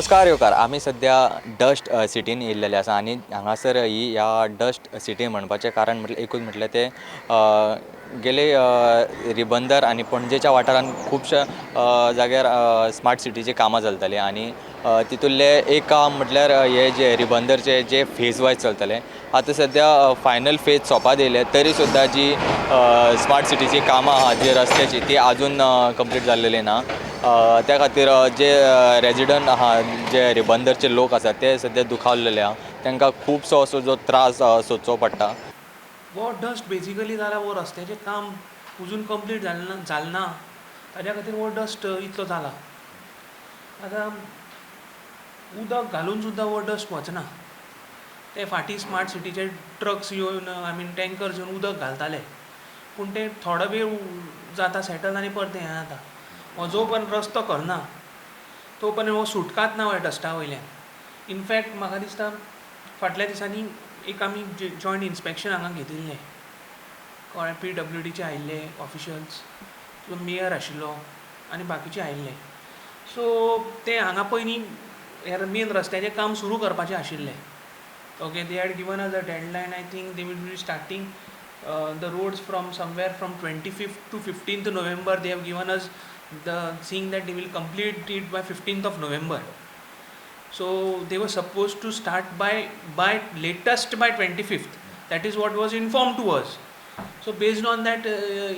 नमस्कार येवकार. आमी सद्या डस्ट सिटीन येयल्लेले आसा आनी हांगासर ही ह्या डस्ट सिटी म्हणपाचें कारण म्हटल्यार एकूच, म्हटल्यार ते गेले रिबंदर आनी पणजेच्या वाठारान खुबश्या जाग्यार स्मार्ट सिटीची कामां चलतालीं आनी तितूंतलें एक काम म्हटल्यार हे जे रिबंदरचे जे फेज वायज चलताले. आतां सद्या फायनल फेज सोंपात येयले तरी सुद्दां जी स्मार्ट सिटीची कामां आहा, जी रस्त्याची, ती आजून कंप्लीट जाल्लेली ना. त्या खातीर जे रेजिडंट आहा, जे रिबंदरचे लोक आसात, ते सद्या दुखावलेले आहा. तांकां खुबसो असो जो त्रास सोंसचो पडटा. हो डस्ट बेजिकली जाला, हो रस्त्याचें काम अजून कंप्लीट जालें ना, जालें ना. ताज्या खातीर हो डस्ट इतलो जाला. आतां उदक घालून सुद्दां हो डस्ट वचना. ते फाटीं स्मार्ट सिटीचे ट्रक्स येवन, I mean tankers येवन उदक घालताले, पूण ते थोडो वेळ जाता सेटल आनी परतें हें जाता. हो जो पर्यंत रस्तो करना तो पर्यंत हो सुटकाच ना ह्या डस्टा वयल्यान. इनफॅक्ट म्हाका दिसता फाटल्या दिसांनी एक आमी जॉयंट इन्स्पेक्शन हांगा घेतिल्लें, कळ्ळें? पीडब्ल्यूडीचे आयिल्ले ऑफिशल्स, मेयर आशिल्लो आनी बाकीचे आयिल्ले. सो ते हांगा पयलीं हे मेन रस्त्याचें काम सुरू करपाचें आशिल्लें. Okay, they had given us a deadline. I think they will be starting the roads from somewhere from 25th to 15th November. They have given us the saying that they will complete it by 15th of November. So they were supposed to start by latest by 25th. That is what was informed to us. So based on that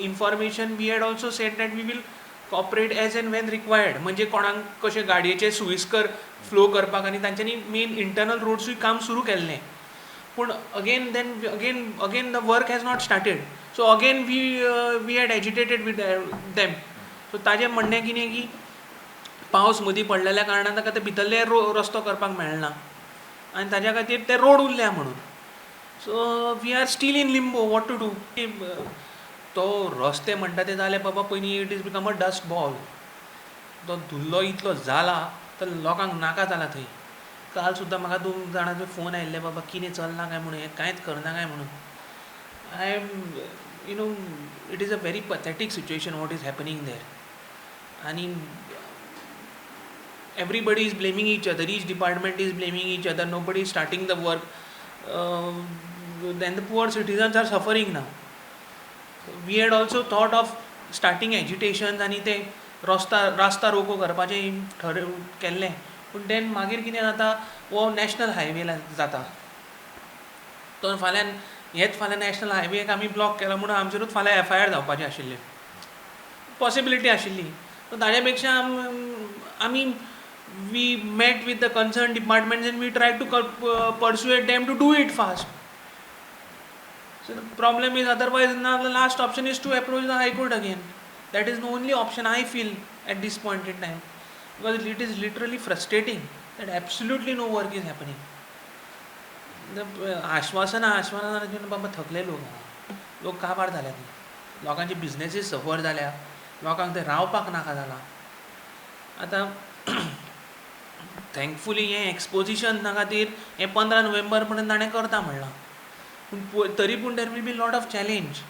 information, we had also said that we will cooperate as and when required. म्हणजे कोणाक कशें गाडयेचे सुविस्कर flow करपाक आनी तांच्यांनी main internal रोड्सूय काम सुरू केल्लें. पूण again, then again the work has not started. So again we had agitated with them. So ताजें म्हणणें कितें की पावस मदीं पडलेल्या कारणान ताका ते भितरले रो रस्तो करपाक मेळना आनी ताज्या खातीर ते रोड उरल्या म्हणून. So we are still in limbo, what to do. तो रस्ते म्हणटा ते जाले बाबा, पयलीं it is become a dust ball. तो धुल्लो इतलो जाला तर लोकांक नाका जाला थंय. काल सुद्दां म्हाका दोन जाणांचे फोन आयिल्ले, बाबा कितें चल्लां काय म्हणून, हें कांयच करना काय म्हणून. I am you know it is a very pathetic situation, what is happening there. आनी everybody is blaming each other, each department is blaming each other, nobody is starting the work. Then the poor citizens are suffering now. We had also thought of starting agitations आनी ते रस्ता रास्ता रोको करपाचें ठर केल्लें, पूण देन मागीर कितें जाता, हो नॅशनल हायवे जाता तो. फाल्यां हेच फाल्यां नॅशनल हायवेक आमी ब्लॉक केला म्हणून आमचेरूच फाल्यां एफआयआर जावपाची आशिल्ली, पॉसिबिलिटी आशिल्ली. सो ताज्या पेक्षा आमी we met with the concerned departments and we tried to persuade them to do it fast. So the problem is, otherwise now the last option is to approach the High Court again. That is the only option, I feel, at this point in time, because it is literally frustrating that absolutely no work is happening. The आश्वासनां आश्वासनां बाबा, थकले लोक. लोक काबार जाल्यात, लोकांचे बिजनेसीस सफर जाल्या, लोकांक ते रावपाक नाका जालां. आतां थँकफुली हें एक्सपोजिशना खातीर हें 15 नोव्हेंबर पर्यंत ताणें करता म्हणलां, पूण तरी पूण there will be lot of challenge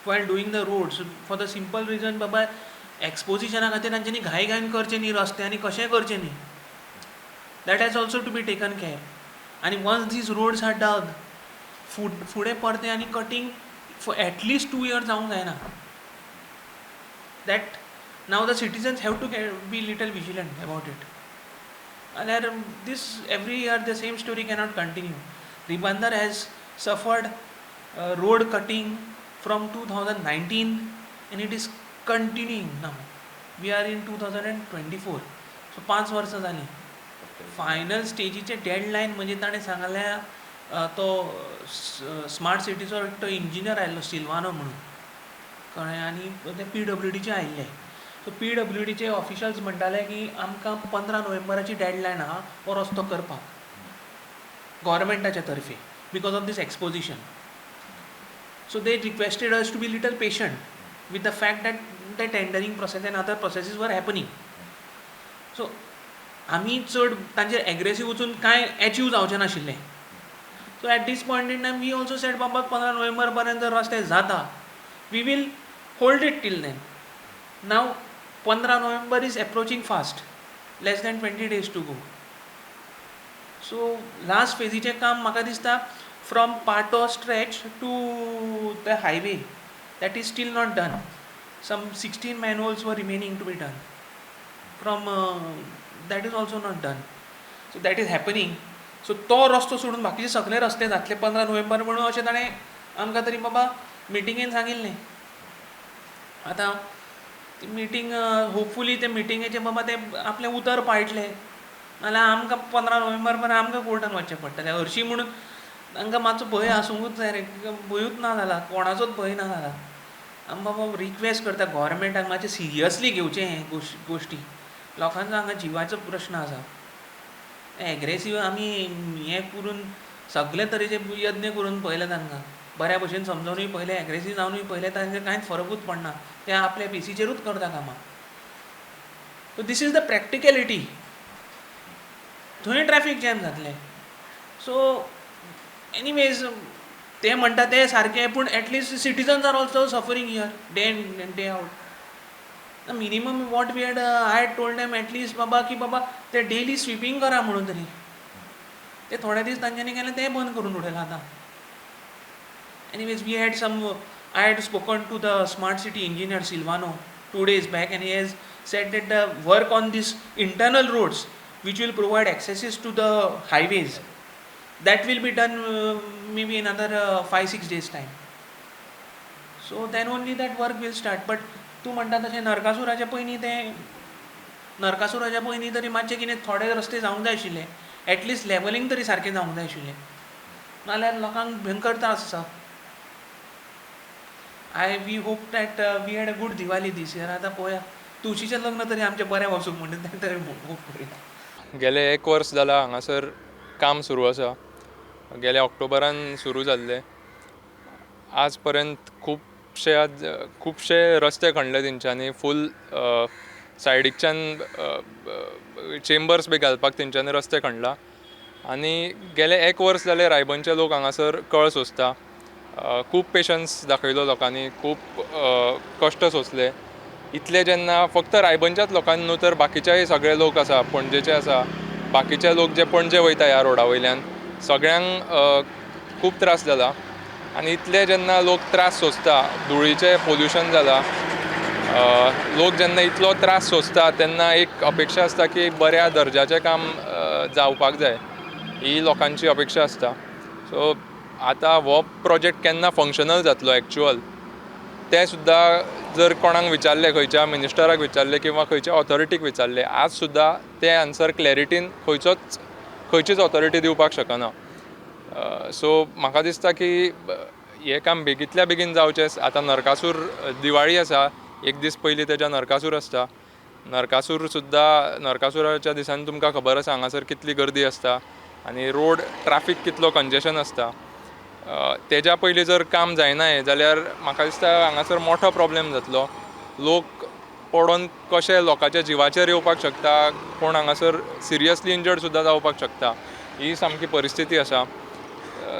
while doing the roads, for the simple reason, बाबा, एक्सपोजिशना खातीर तांच्यांनी घाई घाईन करचें न्ही रस्ते आनी कशेंय करचें न्ही. That has also to be taken care. आनी once these roads are dug, फुडें परतें आनी cutting for at least 2 years जावंक जायना. That now the citizens have to be little vigilant about it. जाल्यार this every year the same story cannot continue. Ribandar has suffered road cutting from 2019 and it is continuing now. We are in 2024, so 5 वर्सां जालीं. Final स्टेजीचे deadline म्हणजे ताणें सांगल्या, तो smart सिटीचो एकटो engineer आयिल्लो सिल्वानो म्हणून, कळ्ळें? आनी ते पीडब्ल्यूडीचे आयिल्ले. सो पीडब्ल्यूडीचे ऑफिशल्स म्हणटाले की आमकां 15 नोव्हेंबराची डेडलायन आहा हो रस्तो करपाक गोवोरमेंटाच्या तर्फे, because of this exposition. So they requested us to be little patient with the fact that the tendering process and other processes were happening. So आमी चड तांचेर एग्रेसीव वचून कांय एचीव जावचें नाशिल्लें. So at this point in time we also said, बाबा, 15 नोव्हेंबर पर्यंत जर रस्ते जाता, we will hold it till then. Now 15 November is approaching fast, less than 20 days to go. So last फेजीचें काम म्हाका दिसता from Patto stretch to the highway, that is still not done. Some 16 manholes were remaining to be done from, that is also not done. So that is happening. So तो रस्तो सोडून बाकीचे सगळे रस्ते जातले 15 नोव्हेंबर म्हणून अशें ताणें आमकां तरी बाबा मिटिंगेन सांगिल्लें. आतां ती मिटींग, होपफुली ते मिटिंगेचें बाबा ते आपलें उतर पाळटले, नाल्यार आमकां 15 नोव्हेंबर पर्यंत आमकां कोर्टान वचचें पडटलें. हरशीं म्हणून तांकां मातसो भंय आसुंकूच जाय रे. भंयूच ना जाला, कोणाचोच भंय ना जाला. आमी बाबा रिक्वेस्ट करता गोवोरमेंटाक, मातशें सिरियसली घेवचें हें गोश्टी. लोकांचो हांगा जिवाचो प्रश्न आसा. एग्रेसीव आमी हें करून, सगळे तरेचे यत्न करून पळयले तांकां, बऱ्या भशेन समजोवनूय पळयलें, एग्रेसीव जावनूय पळयलें, तांकां कांयच फरकूच पडना. ते आपल्या बेसीचेरूच करता कामां. So this is the practicality. थंय ट्रॅफीक जॅम जातलें. सो एनिवेज, ते म्हणटा ते सारकें, पूण at least citizens are also suffering here day in and day out. Minimum what we had, I had told them at least बाबा की बाबा ते डेली स्विपींग करा म्हणून तरी. ते थोडे दीस तांच्यांनी केलें, तें बंद करून उडयलां आतां. Anyways, we had some I had spoken to the smart city engineer Silvano 2 days back, and he has said that the work on these internal roads, which will provide accesses to the highways, that will be done maybe another 5-6 days time. So then only that work will start. But तूं म्हणटा तशें नरकासुराच्या पयलीं, तें नरकासुराच्या पयलीं तरी मातशें कितें थोडे रस्ते जावंक जाय आशिल्ले, एटलिस्ट लेवलिंग तरी सारकें जावंक जाय आशिल्लें, नाल्यार लोकांक भयंकर त्रास आसा. I we hope that we had a good Diwali this year. आतां पळोवया, तुळशीचें लग्न तरी आमचें बरें वचूंक म्हणून तें तरी होप करुया. गेले एक वर्स जालां हांगासर काम सुरू आसा. गेल्या ऑक्टोबरान सुरू जाल्लें. आज पर्यंत खुबशे खुबशे रस्ते खणले तेंच्यांनी. फूल सायडीकच्यान चेंबर्स बी घालपाक तेंच्यांनी रस्ते खणला आनी गेले एक वर्स जालें रायबनचे लोक हांगासर कळ सोंसता. खूब पेशन्स दाखयलो लोकांनी, खूब कश्ट सोंसले. इतले जेन्ना फक्त रायबनच्याच लोकांनी न्हू, तर बाकीचेय सगळे लोक आसा, पणजेचे आसा, बाकीचे लोक जे पणजे वयता ह्या रोडा वयल्यान, सगळ्यांक खूब त्रास जाला. आनी इतले जेन्ना लोक त्रास सोंसता, धुळीचें पोल्युशन जाला, लोक जेन्ना इतलो त्रास सोंसता, तेन्ना एक अपेक्षा आसता की बऱ्या दर्जाचें काम जावपाक जाय, ही लोकांची अपेक्षा आसता. सो आतां हो प्रोजेक्ट केन्ना फंक्शनल जातलो एक्चुअल, तें सुद्दां जर कोणाक विचारलें, खंयच्या मिनिस्टराक विचारलें किंवा खंयच्या ऑथॉरिटीक विचारलें, आज सुद्दां तें आन्सर क्लॅरिटीन खंयचोच खंयचीच ऑथॉरिटी दिवपाक शकना. सो म्हाका दिसता की हें काम बेगींतल्या बेगीन जावचें. आतां नरकासूर दिवाळी आसा, एक दीस पयलीं तेज्या नरकासूर आसता. नरकासूर सुद्दां, नरकासुराच्या दिसांनी तुमकां खबर आसा हांगासर कितली गर्दी आसता आनी रोड ट्राफीक कितलो कंजेशन आसता. तेज्या पयलीं जर काम जायना हें जाल्यार म्हाका दिसता हांगासर मोठो प्रोब्लेम जातलो. लोक पडोन कशे लोकांच्या जिवाचेर येवपाक शकता, कोण हांगासर सिरियसली इंजर्ड सुद्दां जावपाक शकता, ही सामकी परिस्थिती आसा.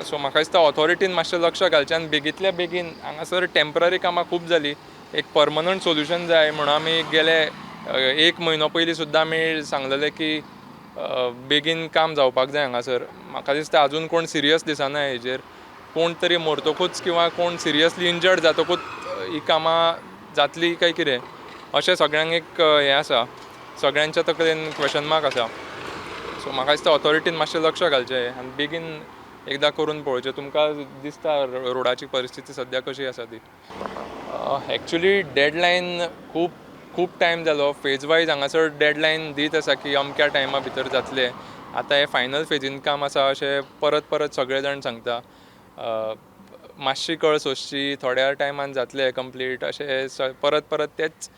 सो म्हाका दिसता ऑथॉरिटीन मातशें लक्ष घालचें आनी बेगींतल्या बेगीन, हांगासर टेंपररी कामां खूब जालीं, एक परमनंट सोल्युशन जाय म्हणून आमी गेले एक म्हयनो पयलीं सुद्दां आमी सांगलेलें की बेगीन काम जावपाक जाय हांगासर. म्हाका दिसता आजून कोण सिरियस दिसना हेजेर. कोण तरी मरतकूच किंवा कोण सिरियसली इंजर्ड जातकूच ही कामां जातली काय कितें, अशें सगळ्यांक एक हें आसा, सगळ्यांच्या तकलेन क्वेशन मार्क आसा. सो म्हाका दिसता ऑथॉरिटीन मातशें लक्ष घालचें आनी बेगीन एकदां करून पळोवचें. तुमकां दिसता रोडाची परिस्थिती सद्या कशी आसा ती. एक्चुली डेडलायन खूब खूब टायम जालो, फेज वायज हांगासर डेडलायन दीत आसा की अमक्या टायमा भितर जातलें. आतां हें फायनल फेजीन काम आसा अशें परत परत सगळे जाण सांगता. मातशी कळ सोंसची, थोड्या टायमान जातलें कंप्लीट, अशें परत परत तेच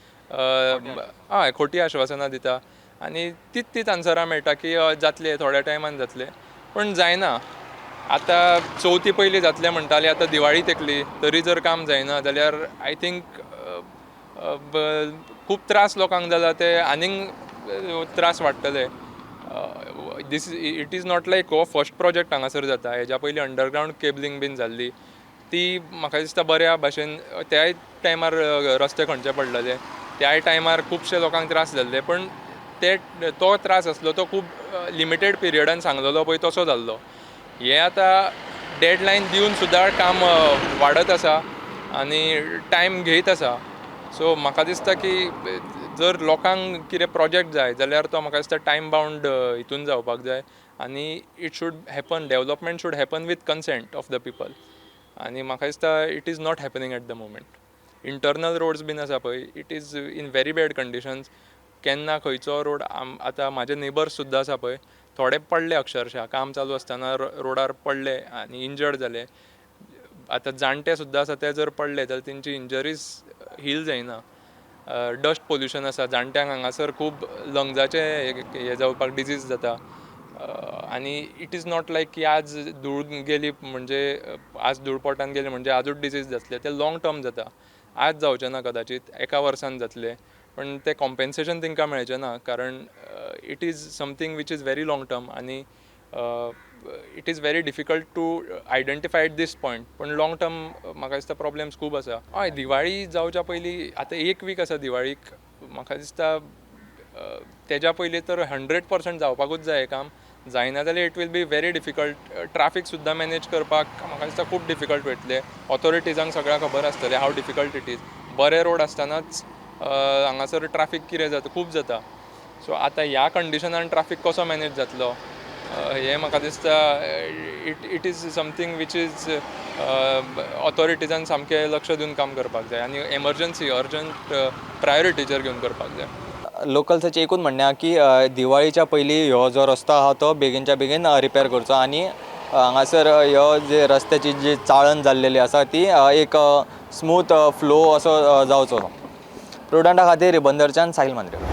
हय खोटी आश्वासनां दिता आनी तीच तीच आन्सरां मेळटा की जातलें, थोड्या टायमान जातलें, पूण जायना. आतां चवथी पयलीं जातलें म्हणटाले, आतां दिवाळी तेंकली, तरी जर काम जायना जाल्यार I think खूब त्रास लोकांक जाला, ते आनीक त्रास वाडटले. This it is not like हो फर्स्ट प्रोजेक्ट हांगासर जाता. हेज्या पयलीं अंडरग्रावंड केबलींग बीन जाल्ली, ती म्हाका दिसता बऱ्या भाशेन त्याय टायमार रस्ते खणचे पडलेले, त्याय टायमार खुबशे लोकांक त्रास जाल्ले, पूण ते तो त्रास आसलो तो खूब लिमिटेड पिरियडान सांगलेलो पळय तसो जाल्लो. हें आतां डेडलायन दिवन सुद्दां काम वाडत आसा आनी टायम घेयत आसा. सो म्हाका दिसता की जर लोकांक कितें प्रोजेक्ट जाय जाल्यार तो म्हाका दिसता टायम बावंड हितून जावपाक जाय आनी it should happen, development should happen with consent of the people. आनी म्हाका दिसता it is not happening at the moment. Internal roads बीन आसा पळय, it is in very bad conditions. केन्ना खंयचो रोड, आतां म्हाजे नेबर्स सुद्दां आसा पळय, थोडे पडले अक्षरशा काम चालू आसतना रोडार पडले आनी इंजर्ड जाले. आतां जाणटे सुद्दां आसा, ते जर पडले जाल्यार तेंची इंजरीज हील जायना. डस्ट पोल्युशन आसा, जाणट्यांक हांगासर खूब लंग्साचे हे जावपाक डिजीज जाता. आनी it is not लायक की आज धूळ गेली म्हणजे, आज धूळ पोटान गेली म्हणजे आजूच डिजीज जातले. ते लॉंग टर्म जाता. आज जावचें ना, कदाचीत एका वर्सान जातलें, पण तें कॉम्पेन्सेशन तांकां मेळचें ना, कारण it is something which is very long term आनी it is very difficult to identify at this point. पण लॉंग टर्म म्हाका दिसता प्रॉब्लेम्स खूब आसा. हय, दिवाळी जावच्या पयलीं, आतां एक वीक आसा दिवाळीक, म्हाका दिसता तेज्या पयलीं तर 100% जावपाकूच जाय. काम जायना जाल्यार it will be very difficult. Traffic सुद्दां मॅनेज करपाक म्हाका दिसता खूब डिफिकल्ट वयतलें. ऑथॉरिटीजांक सगळ्यांक खबर आसतलें हाव डिफिकल्ट it is. बरे रोड आसतनाच हांगासर ट्राफीक कितें जाता, खूब जाता. सो आतां ह्या कंडिशनान ट्राफीक कसो मॅनेज जातलो, हें म्हाका दिसता it is something which is ऑथॉरिटीजान सामकें लक्ष दिवन काम करपाक जाय आनी एमर्जन्सी, अर्जंट प्रायोरिटीचेर घेवन करपाक जाय. लोकल्साचें एकूच म्हणणें आहा की दिवाळीच्या पयलीं ह्यो जो रस्तो आहा तो बेगीनच्या बेगीन रिपेर करचो आनी हांगासर ह्यो जे रस्त्याची जी चाळण जाल्लेली आसा ती एक स्मूथ फ्लो असो जावचो. प्रुडंटा खातीर रिबंदरच्यान साहील मांद्रेकर.